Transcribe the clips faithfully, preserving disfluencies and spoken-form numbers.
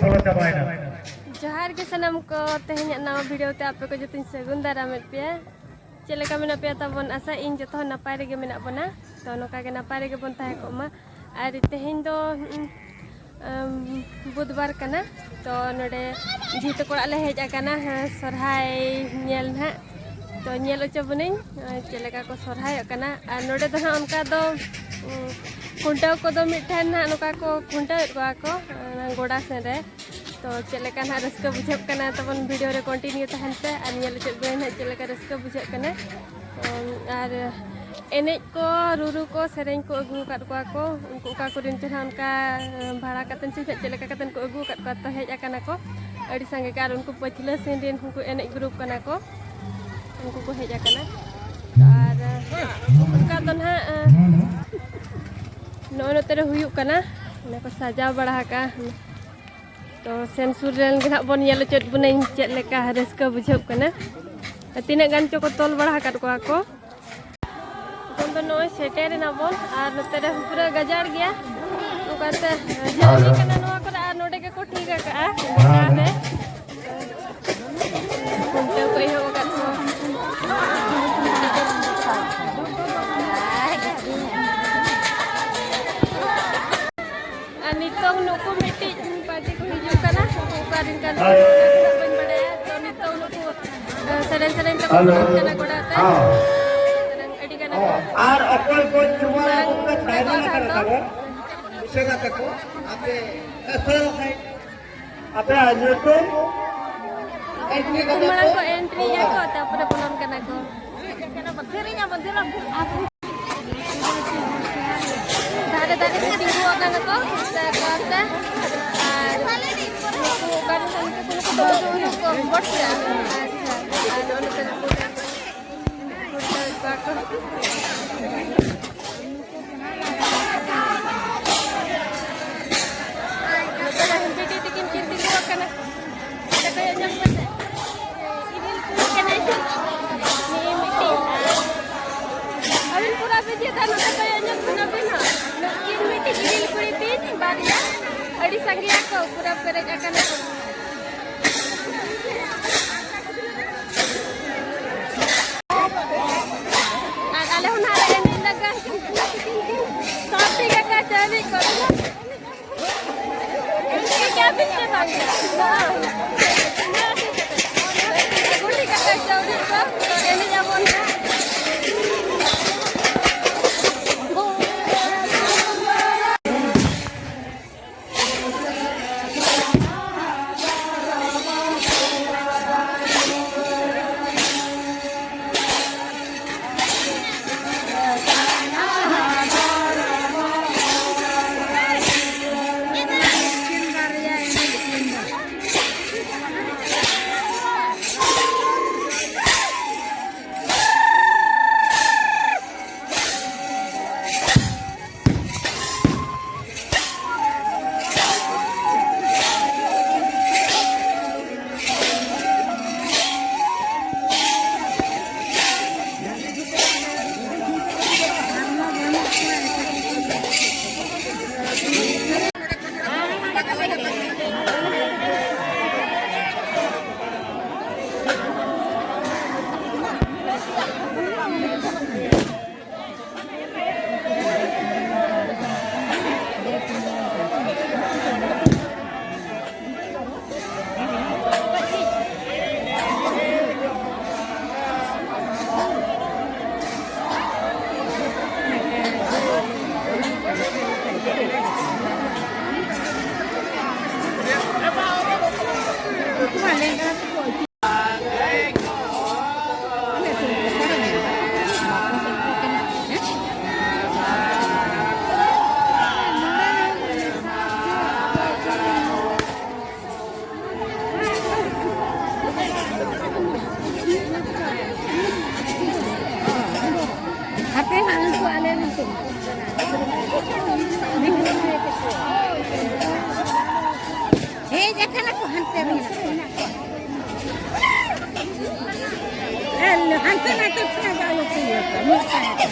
ᱵᱚᱞᱚ ᱪᱟᱵᱟᱭᱮᱱᱟ᱾ ᱡᱚᱦᱟᱨ ᱜᱮ ᱥᱟᱱᱟᱢ ᱠᱚ, ᱛᱮᱦᱮᱧᱟᱜ ᱱᱟᱣᱟ ᱵᱷᱤᱰᱤᱭᱳ ᱛᱮ ᱟᱯᱮ ᱠᱚ ᱡᱚᱛᱚᱧ ᱥᱟᱹᱜᱩᱱ ᱫᱟᱨᱟᱢᱮᱫ ᱯᱮᱭᱟ᱾ ᱪᱮᱫ ᱞᱮᱠᱟ ᱢᱮᱱᱟᱜ ᱯᱮᱭᱟ ᱛᱟᱵᱚᱱ? ᱟᱥᱟ ᱤᱧ ᱡᱚᱛᱚ ᱦᱚᱲ ᱱᱟᱯᱟᱭ ᱨᱮᱜᱮ ᱢᱮᱱᱟᱜ ᱵᱚᱱᱟ᱾ ᱛᱚ ᱱᱚᱝᱠᱟ ᱜᱮ ᱱᱟᱯᱟᱭ ᱨᱮᱜᱮ ᱵᱚᱱ ᱛᱟᱦᱮᱸ ᱠᱚᱜ ᱢᱟ᱾ ᱟᱨ ᱛᱮᱦᱮᱧ ᱫᱚ ᱩᱸ, ᱟᱢ, ᱵᱩᱫᱷᱵᱟᱨ ᱠᱟᱱᱟ᱾ ᱛᱚ ᱱᱚᱰᱮ ᱡᱷᱤ ᱛᱟᱠᱚ ᱚᱲᱟᱜ ᱞᱮ ᱦᱮᱡ ᱟᱠᱟᱱᱟ, ᱦᱮᱸ, ᱥᱚᱨᱦᱟᱭ ᱧᱮᱞ ᱱᱟᱦᱟᱜ᱾ ᱛᱚ ᱧᱮᱞ ᱦᱚᱪᱚ ᱵᱚᱱᱟᱹᱧ, ᱟᱨ ᱪᱮᱫ ᱞᱮᱠᱟ ᱠᱚ ᱥᱚᱨᱦᱟᱭᱚᱜ ᱠᱟᱱᱟ᱾ ᱟᱨ ᱱᱚᱰᱮ ᱫᱚ ᱱᱟᱦᱟᱜ ᱚᱱᱠᱟ ᱫᱚ, ᱩᱸ, ᱠᱷᱩᱱᱴᱟᱹᱣ ᱠᱚᱫᱚ ᱢᱤᱫ ᱴᱷᱮᱱ ᱱᱟᱦᱟᱜ ᱱᱚᱝᱠᱟ ᱠᱚ ᱠᱷᱩᱱᱴᱟᱹᱣᱮᱫ ᱠᱚᱣᱟ ᱠᱚ, ᱚᱱᱟ ᱜᱚᱰᱟ ᱥᱮᱱ ᱨᱮ᱾ ᱛᱚ ᱪᱮᱫ ᱞᱮᱠᱟ ᱱᱟᱦᱟᱜ ᱨᱟᱹᱥᱠᱟᱹ ᱵᱩᱡᱷᱟᱹᱜ ᱠᱟᱱᱟ ᱛᱟᱵᱚᱱ, ᱵᱷᱤᱰᱤᱭᱳ ᱨᱮ ᱠᱚᱱᱴᱤᱱᱤᱭᱩ ᱛᱟᱦᱮᱱ ᱯᱮ ᱟᱨ ᱧᱮᱞ ᱦᱚᱪᱚ ᱵᱚᱱᱟᱹᱧ ᱱᱟᱦᱟᱜ ᱪᱮᱫ ᱞᱮᱠᱟ ᱨᱟᱹᱥᱠᱟᱹ ᱵᱩᱡᱷᱟᱹᱜ ᱠᱟᱱᱟ᱾ ᱩᱸ, ᱟᱨ ᱮᱱᱮᱡ ᱠᱚ, ᱨᱩᱨᱩ ᱠᱚ, ᱥᱮᱨᱮᱧ ᱠᱚ ᱟᱹᱜᱩ ᱟᱠᱟᱫ ᱠᱚᱣᱟ ᱠᱚ᱾ ᱩᱱᱠᱩ ᱚᱠᱟ ᱠᱚᱨᱮᱱ ᱪᱚ ᱱᱟᱦᱟᱜ ᱚᱱᱠᱟ, ᱮᱸ, ᱵᱷᱟᱲᱟ ᱠᱟᱛᱮᱱ ᱪᱚ ᱱᱟᱦᱟᱜ ᱪᱮᱫ ᱞᱮᱠᱟ ᱠᱟᱛᱮᱱ ᱠᱚ ᱟᱹᱜᱩ ᱟᱠᱟᱫ ᱠᱚᱣᱟ᱾ ᱛᱚ ᱦᱮᱡ ᱟᱠᱟᱱᱟ ᱠᱚ ᱟᱹᱰᱤ ᱥᱟᱸᱜᱮ ᱜᱮ, ᱟᱨ ᱩᱱᱠᱩ ᱯᱟᱹᱪᱷᱞᱟᱹ ᱥᱮᱱ ᱨᱮᱱ ᱩᱱᱠᱩ ᱮᱱᱮᱡ ᱜᱨᱩᱯ ᱠᱟᱱᱟ ᱠᱚ, ᱩᱱᱠᱩ ᱠᱚ ᱦᱮᱡ ᱟᱠᱟᱱᱟ᱾ ᱟᱨ ᱚᱱᱠᱟ ᱫᱚ ᱱᱟᱦᱟᱜ, ᱮᱸ, ᱱᱚᱜᱼᱚᱭ ᱱᱚᱛᱮ ᱨᱮ ᱦᱩᱭᱩᱜ ᱠᱟᱱᱟ, ᱚᱱᱟ ᱠᱚ ᱥᱟᱡᱟᱣ ᱵᱟᱲᱟ ᱟᱠᱟᱫᱼᱟ᱾ ᱛᱚ ᱥᱮᱱ ᱥᱩᱨ ᱨᱮᱱ ᱜᱮ ᱱᱟᱦᱟᱜ ᱵᱚᱱ ᱧᱮᱞ ᱦᱚᱪᱚᱭᱮᱫ ᱵᱚᱱᱟᱹᱧ ᱪᱮᱫ ᱞᱮᱠᱟ ᱨᱟᱹᱥᱠᱟᱹ ᱵᱩᱡᱷᱟᱹᱜ ᱠᱟᱱᱟ᱾ ᱛᱤᱱᱟᱹᱜ ᱜᱟᱱ ᱪᱚᱠᱚ ᱛᱚᱞ ᱵᱟᱲᱟ ᱟᱠᱟᱫ ᱠᱚᱣᱟ ᱠᱚ᱾ ᱱᱤᱛᱚᱝ ᱫᱚ ᱱᱚᱜᱼᱚᱭ ᱥᱮᱴᱮᱨ ᱮᱱᱟ ᱵᱚᱱ, ᱟᱨ ᱱᱚᱛᱮ ᱨᱮ ᱯᱩᱨᱟᱹ ᱜᱟᱡᱟᱲ ᱜᱮᱭᱟ᱾ ᱚᱱᱠᱟᱛᱮ ᱡᱟᱹᱨᱤ ᱠᱟᱱᱟ ᱱᱚᱣᱟ ᱠᱚᱨᱮ, ᱟᱨ ᱱᱚᱰᱮ ᱜᱮᱠᱚ ᱴᱷᱤᱠ ᱟᱠᱟᱫᱼᱟ ᱜᱚᱴᱟ ᱨᱮ᱾ ᱠᱷᱩᱱᱴᱟᱹᱣ ᱠᱚ ᱮᱦᱚᱵ ᱟᱠᱟᱫ ᱠᱚᱣᱟ᱾ ᱟᱨ ᱱᱤᱛᱚᱝ ᱱᱩᱠᱩ ᱢᱤᱫᱴᱤᱡ ᱯᱟᱨᱴᱤ ᱠᱚ ᱦᱤᱡᱩᱜ ᱠᱟᱱᱟ, ᱩᱱᱠᱩ ᱚᱠᱟ ᱨᱮᱱ ᱠᱟᱱᱟ ᱠᱚ ᱵᱟᱹᱧ ᱵᱟᱲᱟᱭᱟ᱾ ᱛᱚ ᱱᱤᱛᱚᱝ ᱱᱩᱠᱩ, ᱮ, ᱥᱮᱨᱮᱧ ᱥᱮᱨᱮᱧ ᱛᱮᱠᱚ ᱦᱮᱞᱳ᱾ ᱪᱟᱞᱟᱜ ᱠᱟᱱᱟ ᱜᱚᱰᱟ ᱛᱮ᱾ ᱦᱮᱸ᱾ ᱥᱮᱨᱮᱧ ᱟᱹᱰᱤ ᱜᱟᱱ ᱠᱚ ᱟᱨ ᱚᱠᱚᱭ ᱠᱚ ᱧᱩᱢᱟ ᱢᱟᱲᱟᱝ ᱩᱱᱠᱩ ᱠᱚ ᱛᱟᱭᱱᱚᱢ ᱟᱠᱟᱱᱟ ᱛᱟᱵᱚᱱ᱾ ᱩᱥᱟᱹᱨᱟ ᱛᱮᱠᱚ ᱟᱯᱮ ᱩᱥᱟᱹᱨᱟ ᱥᱟᱺᱦᱤᱡ ᱟᱯᱮᱭᱟᱜ ᱧᱩᱛᱩᱢ ᱮᱱᱴᱨᱤ ᱠᱟᱛᱮ ᱢᱟᱲᱟᱝ ᱠᱚ ᱠᱚ ᱮᱱᱴᱨᱤᱭᱟ ᱠᱚ, ᱛᱟᱨᱯᱚᱨᱮ ᱵᱚᱞᱚᱱ ᱠᱟᱱᱟ ᱠᱚ᱾ ᱫᱷᱟᱨᱮ ᱫᱷᱟᱨᱮ ᱛᱮ ᱛᱤᱸᱜᱩ ᱟᱠᱟᱱᱟ ᱠᱚ, ᱟᱥᱛᱮ ᱟᱥᱛᱮ᱾ ᱟᱨ ᱱᱩᱠᱩ ᱚᱠᱟ ᱨᱮ ᱱᱩᱠᱩ ᱠᱚ ᱫᱩᱲᱩᱵ ᱠᱚ ᱵᱚᱴ ᱨᱮ᱾ ᱟᱪᱪᱷᱟ, ᱟᱨ ᱱᱚᱜᱼᱚ ᱱᱚᱛᱮ ᱱᱩᱠᱩ ᱠᱚ ᱠᱚ᱾ ᱱᱚᱛᱮ ᱨᱮ ᱵᱤᱴᱤ ᱛᱤᱠᱤᱱ ᱠᱤᱱ ᱛᱤᱸᱜᱩ ᱟᱠᱟᱱᱟ᱾ ᱱᱚᱛᱮ ᱠᱚᱭᱚᱜ ᱧᱚᱜ ᱯᱮᱥᱮ᱾ ᱤᱨᱤᱞ ᱠᱩᱲᱤ ᱠᱟᱱᱟᱭ ᱥᱮ? ᱱᱤᱭᱟᱹ ᱢᱤᱫᱴᱤᱡ᱾ ᱟᱹᱵᱤᱱ ᱯᱩᱨᱟ ᱯᱮ ᱪᱮᱫᱟ, ᱱᱚᱛᱮ ᱠᱚᱭᱚᱜ ᱧᱚᱜ ᱵᱤᱱ ᱟᱹᱵᱤᱱ ᱦᱚᱸ᱾ ᱱᱩᱠᱤᱱ ᱢᱤᱫᱴᱤᱡ ᱤᱨᱤᱞ ᱠᱩᱲᱤ ᱛᱤᱧ ᱵᱟᱨᱭᱟ᱾ ᱟᱹᱰᱤ ᱥᱟᱸᱜᱮᱭᱟ ᱠᱚ, ᱯᱩᱨᱟ ᱯᱮᱨᱮᱡ ᱦᱟᱯᱮ ᱦᱟᱸᱜ ᱩᱱᱠᱩ ᱟᱞᱮ ᱱᱩᱠᱩ᱾ ᱦᱮᱡ ᱟᱠᱟᱱᱟ ᱠᱚ ᱦᱟᱱᱛᱮ ᱨᱮ ᱢᱮᱱᱟᱜ ᱠᱚᱣᱟ᱾ ᱦᱟᱱᱛᱮ ᱱᱟᱛᱮ ᱠᱷᱚᱱᱟᱜ ᱫᱚ ᱟᱞᱚ ᱯᱮ ᱤᱭᱟᱹ ᱠᱚᱣᱟ, ᱢᱤᱫ ᱥᱟᱶ ᱛᱮ᱾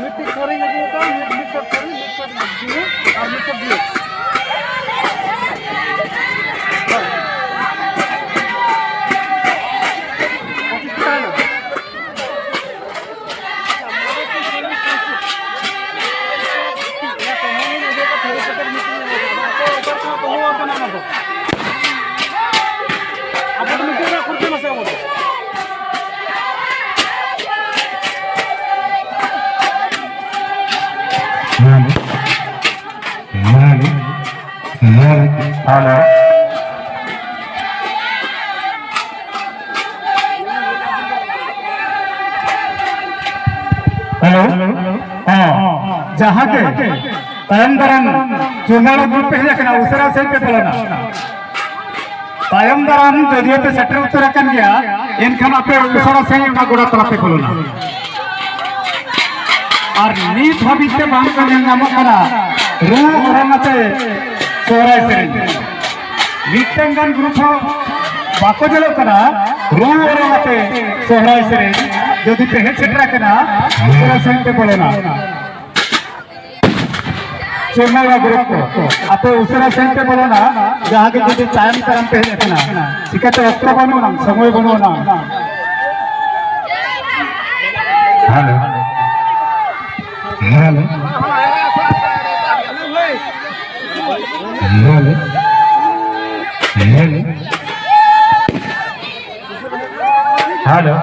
ᱢᱤᱫᱴᱤᱡ ᱛᱷᱟᱹᱨᱤ ᱟᱹᱜᱩ ᱠᱟᱜᱼᱟ, ᱢᱤᱫ, ᱢᱤᱫ ᱥᱮᱫ ᱛᱷᱟᱹᱨᱤ, ᱢᱤᱫ ᱥᱮᱫ ᱡᱤᱞ ᱟᱨ ᱢᱤᱫ ᱥᱮᱫ ᱵᱤᱭᱟᱨ᱾ ᱯᱚᱸᱪᱤᱥ ᱴᱟᱠᱟ ᱦᱮᱱᱟᱜᱼᱟ᱾ ᱟᱵᱚ ᱫᱚ ᱢᱤᱫᱴᱤᱡ ᱨᱮᱱᱟᱜ ᱠᱷᱚᱨᱪᱟ ᱢᱟᱥᱮ ᱟᱵᱚ ᱫᱚ᱾ ᱦᱮᱞᱳ᱾ ᱦᱮᱞᱳ᱾ ᱦᱮᱞᱳ᱾ ᱦᱮᱸ, ᱡᱟᱦᱟᱸ ᱜᱮ ᱛᱟᱭᱚᱢ ᱫᱟᱨᱟᱢ ᱪᱩᱢᱟᱹᱲᱟ ᱜᱨᱩᱯ ᱯᱮ ᱦᱮᱡ ᱟᱠᱟᱱᱟ, ᱩᱥᱟᱹᱨᱟ ᱥᱟᱺᱦᱤᱡ ᱯᱮ ᱵᱚᱞᱚᱱᱟ᱾ ᱛᱟᱭᱚᱢ ᱫᱟᱨᱟᱢ ᱡᱚᱫᱤᱭᱳ ᱯᱮ ᱥᱮᱴᱮᱨ ᱩᱛᱟᱹᱨ ᱟᱠᱟᱱ ᱜᱮᱭᱟ, ᱮᱱᱠᱷᱟᱱ ᱟᱯᱮ ᱩᱥᱟᱹᱨᱟ ᱥᱟᱺᱦᱤᱡ ᱚᱱᱟ ᱜᱚᱰᱟ ᱛᱟᱞᱟ ᱯᱮ ᱵᱚᱞᱚᱱᱟ᱾ ᱟᱨ ᱱᱤᱛ ᱦᱟᱹᱵᱤᱡ ᱛᱮ ᱵᱟᱝ ᱠᱚ ᱧᱮᱞ ᱧᱟᱢᱚᱜ ᱠᱟᱱᱟ ᱨᱩ ᱚᱨᱚᱝ ᱟᱛᱮ ᱥᱚᱦᱨᱟᱭ ᱥᱮᱨᱮᱧ᱾ ᱢᱤᱫᱴᱟᱝ ᱜᱟᱱ ᱜᱨᱩᱯ ᱦᱚᱸ ᱵᱟᱠᱚ ᱧᱮᱞᱚᱜ ᱠᱟᱱᱟ ᱨᱩ ᱚᱨᱚᱝ ᱟᱛᱮ ᱥᱚᱦᱨᱟᱭ ᱥᱮᱨᱮᱧ᱾ ᱡᱩᱫᱤ ᱯᱮ ᱦᱮᱡ ᱥᱮᱴᱮᱨ ᱟᱠᱟᱱᱟ, ᱩᱥᱟᱹᱨᱟ ᱥᱮᱨᱮᱧ ᱯᱮ ᱵᱚᱞᱚᱱᱟ᱾ ᱪᱮᱢᱮᱞᱟ ᱜᱨᱩᱯ ᱠᱚ, ᱟᱯᱮ ᱩᱥᱟᱹᱨᱟ ᱥᱮᱱ ᱯᱮ ᱵᱚᱞᱚᱱᱟ, ᱡᱟᱦᱟᱸ ᱜᱮ ᱡᱩᱫᱤ ᱛᱟᱭᱚᱢ ᱛᱟᱭᱚᱢ ᱯᱮ ᱦᱮᱡ ᱟᱠᱟᱱᱟ, ᱪᱤᱠᱟᱹᱛᱮ ᱚᱠᱛᱚ ᱵᱟᱹᱱᱩᱜ ᱟᱱᱟᱝ, ᱥᱚᱢᱚᱭ ᱵᱟᱹᱱᱩᱜ ᱟᱱᱟᱝ᱾ Hello. Hello. Hello. Hello. Hello.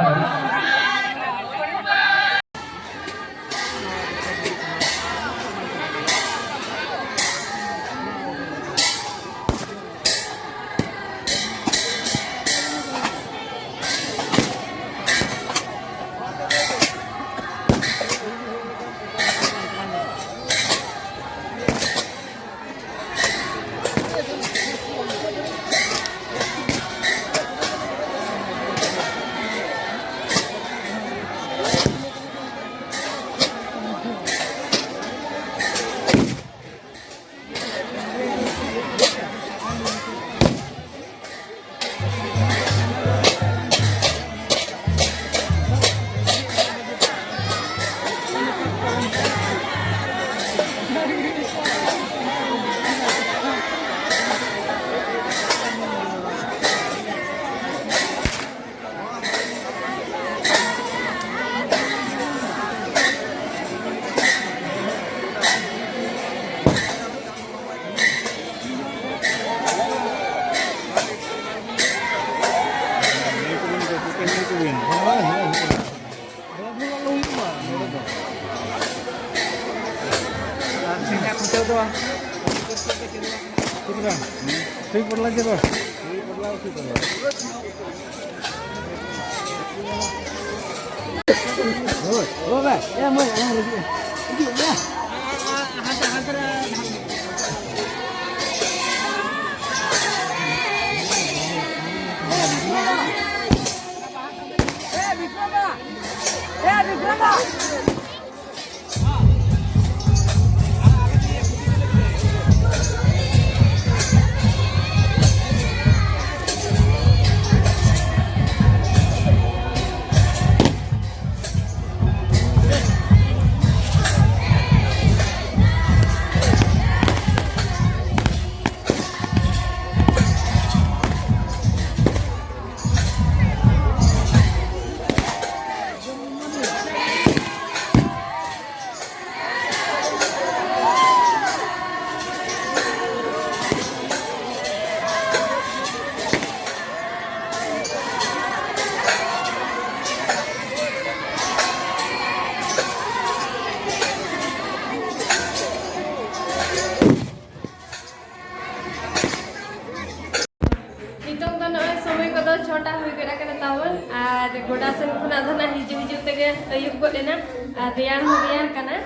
ᱱᱤᱛᱚᱝ ᱫᱚ ᱱᱚᱜᱼᱚᱭ ᱥᱚᱢᱚᱭ ᱠᱚᱫᱚ ᱪᱷᱚᱴᱟ ᱦᱩᱭ ᱜᱚᱫ ᱟᱠᱟᱱᱟ ᱛᱟᱵᱚᱱ, ᱟᱨ ᱜᱚᱰᱟ ᱥᱮᱱ ᱠᱷᱚᱱᱟᱜ ᱫᱚ ᱱᱟᱜ ᱦᱤᱡᱩᱜ ᱦᱤᱡᱩᱜ ᱛᱮᱜᱮ ᱟᱹᱭᱩᱵ ᱜᱚᱫ ᱮᱱᱟ, ᱟᱨ ᱨᱮᱭᱟᱲ ᱦᱚᱸ ᱨᱮᱭᱟᱲ ᱠᱟᱱᱟ᱾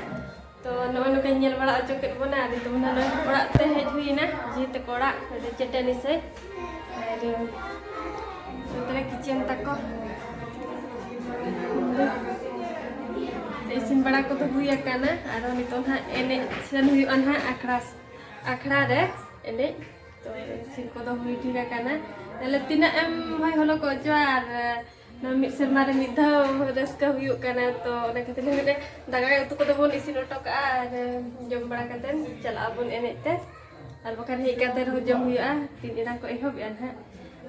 ᱛᱚ ᱱᱚᱜᱼᱚᱭ ᱱᱚᱝᱠᱟᱧ ᱧᱮᱞ ᱵᱟᱲᱟ ᱦᱚᱪᱚ ᱠᱮᱫ ᱵᱚᱱᱟ, ᱟᱨ ᱱᱤᱛᱚᱝ ᱫᱚ ᱱᱚᱜᱼᱚᱭ ᱚᱲᱟᱜ ᱛᱮ ᱦᱮᱡ ᱦᱩᱭ ᱮᱱᱟ, ᱡᱤᱭᱟᱹ ᱛᱟᱠᱚ ᱚᱲᱟᱜ ᱱᱚᱰᱮ ᱪᱟᱹᱴᱟᱹᱱᱤ ᱥᱮᱫ᱾ ᱟᱨ ᱱᱚᱛᱮ ᱨᱮ ᱠᱤᱪᱮᱱ ᱛᱟᱠᱚ᱾ ᱤᱥᱤᱱ ᱵᱟᱲᱟ ᱠᱚᱫᱚ ᱦᱩᱭ ᱟᱠᱟᱱᱟ, ᱟᱨᱚ ᱱᱤᱛᱚᱝ ᱦᱟᱸᱜ ᱮᱱᱮᱡ ᱥᱮᱱ ᱦᱩᱭᱩᱜᱼᱟ ᱱᱟᱦᱟᱜ ᱟᱠᱷᱲᱟ, ᱟᱠᱷᱲᱟ ᱨᱮ ᱮᱱᱮᱡ᱾ ᱛᱚ ᱤᱥᱤᱱ ᱠᱚᱫᱚ ᱦᱩᱭ ᱴᱷᱤᱠ ᱟᱠᱟᱱᱟ᱾ ᱛᱟᱦᱞᱮ ᱛᱤᱱᱟᱹᱜ ᱮᱢ ᱦᱚᱭ ᱦᱚᱞᱚ ᱠᱚᱜ ᱪᱚ, ᱟᱨ ᱱᱚᱣᱟ ᱢᱤᱫ ᱥᱮᱨᱢᱟ ᱨᱮ ᱢᱤᱫ ᱫᱷᱟᱣ ᱨᱟᱹᱥᱠᱟᱹ ᱦᱩᱭᱩᱜ ᱠᱟᱱᱟ᱾ ᱛᱚ ᱚᱱᱟ ᱠᱷᱟᱹᱛᱤᱨ ᱞᱮ ᱢᱮᱱᱮᱫ, ᱫᱟᱠᱟ ᱩᱛᱩ ᱠᱚᱫᱚ ᱵᱚᱱ ᱤᱥᱤᱱ ᱦᱚᱴᱚ ᱠᱟᱜᱼᱟ, ᱟᱨ ᱡᱚᱢ ᱵᱟᱲᱟ ᱠᱟᱛᱮ ᱪᱟᱞᱟᱜ ᱟᱵᱚᱱ ᱮᱱᱮᱡ ᱛᱮ, ᱟᱨ ᱵᱟᱠᱷᱟᱱ ᱦᱮᱡ ᱠᱟᱛᱮ ᱨᱮᱦᱚᱸ ᱡᱚᱢ ᱦᱩᱭᱩᱜᱼᱟ᱾ ᱛᱤᱱ ᱮᱱᱟᱝ ᱠᱚ ᱮᱦᱚᱵᱮᱜᱼᱟ ᱱᱟᱦᱟᱜ᱾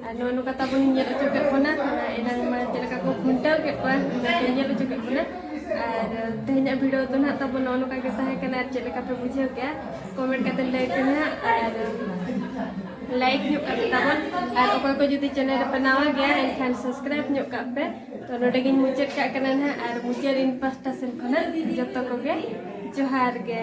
ᱟᱨ ᱱᱚᱜᱼᱚ ᱱᱚᱝᱠᱟ ᱛᱟᱵᱚᱱ ᱧᱮᱞ ᱦᱚᱪᱚ ᱠᱮᱫ ᱵᱚᱱᱟ, ᱮᱱᱟᱝ ᱢᱟ ᱪᱮᱫ ᱞᱮᱠᱟ ᱠᱚ ᱠᱷᱩᱱᱴᱟᱹᱣ ᱠᱮᱫ ᱠᱚᱣᱟ, ᱚᱱᱟ ᱠᱚ ᱧᱮᱞ ᱦᱚᱪᱚ ᱠᱮᱫ ᱵᱚᱱᱟ᱾ ᱟᱨ ᱛᱮᱦᱮᱧᱟᱜ ᱵᱷᱤᱰᱤᱭᱳ ᱫᱚ ᱱᱟᱦᱟᱜ ᱛᱟᱵᱚᱱ ᱱᱚᱜᱼᱚ ᱱᱚᱝᱠᱟ ᱜᱮ ᱛᱟᱦᱮᱸ ᱠᱟᱱᱟ᱾ ᱟᱨ ᱪᱮᱫ ᱞᱮᱠᱟ ᱯᱮ ᱵᱩᱡᱷᱟᱹᱣ ᱠᱮᱜᱼᱟ, ᱠᱚᱢᱮᱱᱴ ᱠᱟᱛᱮ ᱞᱟᱹᱭ ᱯᱮ ᱱᱟᱦᱟᱜ, ᱟᱨ ᱞᱟᱭᱤᱠ ᱧᱚᱜ ᱠᱟᱜ ᱯᱮ ᱛᱟᱵᱚᱱ, ᱟᱨ ᱚᱠᱚᱭ ᱠᱚ ᱡᱩᱫᱤ ᱪᱮᱱᱮᱞ ᱨᱮᱯᱮ ᱱᱟᱣᱟ ᱜᱮᱭᱟ, ᱮᱱᱠᱷᱟᱱ ᱥᱟᱵᱥᱠᱨᱟᱭᱤᱵᱽ ᱧᱚᱜ ᱠᱟᱜ ᱯᱮ᱾ ᱛᱚ ᱱᱚᱰᱮ ᱜᱤᱧ ᱢᱩᱪᱟᱹᱫ ᱠᱟᱜ ᱠᱟᱱᱟ ᱱᱟᱦᱟᱜ, ᱟᱨ ᱢᱩᱪᱟᱹᱫ ᱤᱧ ᱯᱟᱦᱴᱟ ᱥᱮᱱ ᱠᱷᱚᱱᱟᱜ ᱡᱚᱛᱚ ᱠᱚᱜᱮ ᱡᱚᱦᱟᱨ ᱜᱮ᱾